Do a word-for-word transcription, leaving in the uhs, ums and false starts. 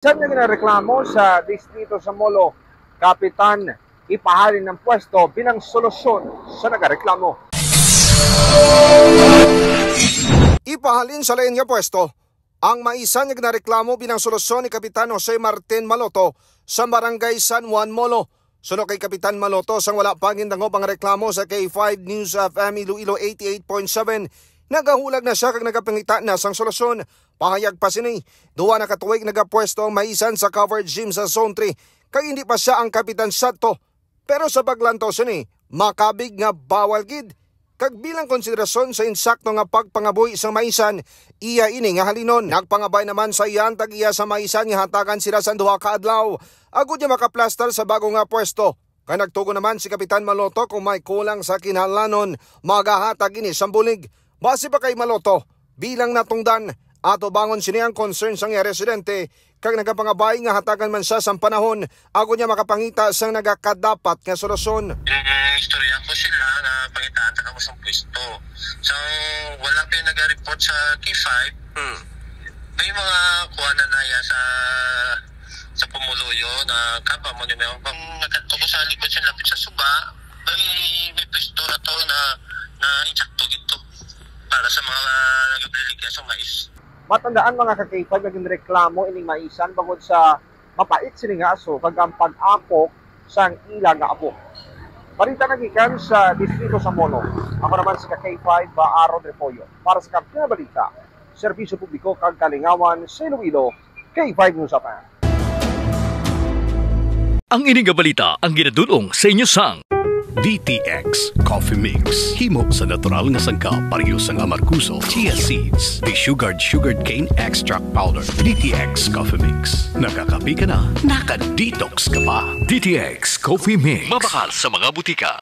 Sa nga ginareklamo sa distrito sa Molo, Kapitan, ipahalin ang pwesto bilang solusyon sa nagareklamo. Ipahalin sa lain nga pwesto ang maisan nga ginareklamo bilang solusyon ni Kapitan Jose Martin Maloto sa Barangay San Juan, Molo. Suno kay Kapitan Maloto, sang wala pa gindangop ang reklamo sa K five News F M Iloilo eighty-eight point seven, nagahulag na sia kag nagapangita na sang solusyon. Pahayag pa sini, duha na ka tuig nagapwesto ang maisan sa covered gym sa Zone three, kag hindi pa sia ang kapitan sadto. Pero sa paglantaw sini, makabig nga bawal gid kag bilang konsiderasyon sa insakto nga pagpangabuhi sang maisan, iya ini nga halinon. Nagpangabay naman sa iya ang tag-iya sa maisan nga hatagan sila sang duha ka adlaw agod nga makaplastar sa bago nga pwesto. Kay nagtugon naman si Kapitan Maloto, kung may kulang sa kinahanglanon, magahatag ini sang bulig. Base pa kay Maloto, bilang natungdan, atubangon sini ang concern sang iya residente kag nagapangabay nga hatagan man sia sang panahon agod nga makapangita sang nagakadapat nga solusyon. Yung istorya ko sila nga pangitaan ta kamo sang pwesto. So, wala pa yung nag-report sa K five. Hmm. May mga kuha na na ya sa sa pumuluyo na kapa mo ni may bang nagkadto ko sa likod sa lapit sa suba, may, may pwesto na to na, na insakto dito para sa mga nagabliligya sa mais. Matandaan, mga ka-K five, nga ginreklamo ining maisan bangod sa mapait sini nga aso kag ang pag-apok sang ila nga abo. Balita nagikan sa distrito sa Molo. Ako naman si ka-K five, Aaron Refollo. Para sa Kampiyon nga Balita, Serbisyo Publiko kag Kalingawan sa Iloilo, K five News F M. Ang ini nga balita ang ginadul-ong sa inyo sang D T X Coffee Mix. Himo sa natural nga sangkap, pareho sang amargoso, chia seeds, desugared sugarcane extract powder. D T X Coffee Mix. Nakakape ka na, naka-detox ka pa. D T X Coffee Mix. Mabakal sa mga butika.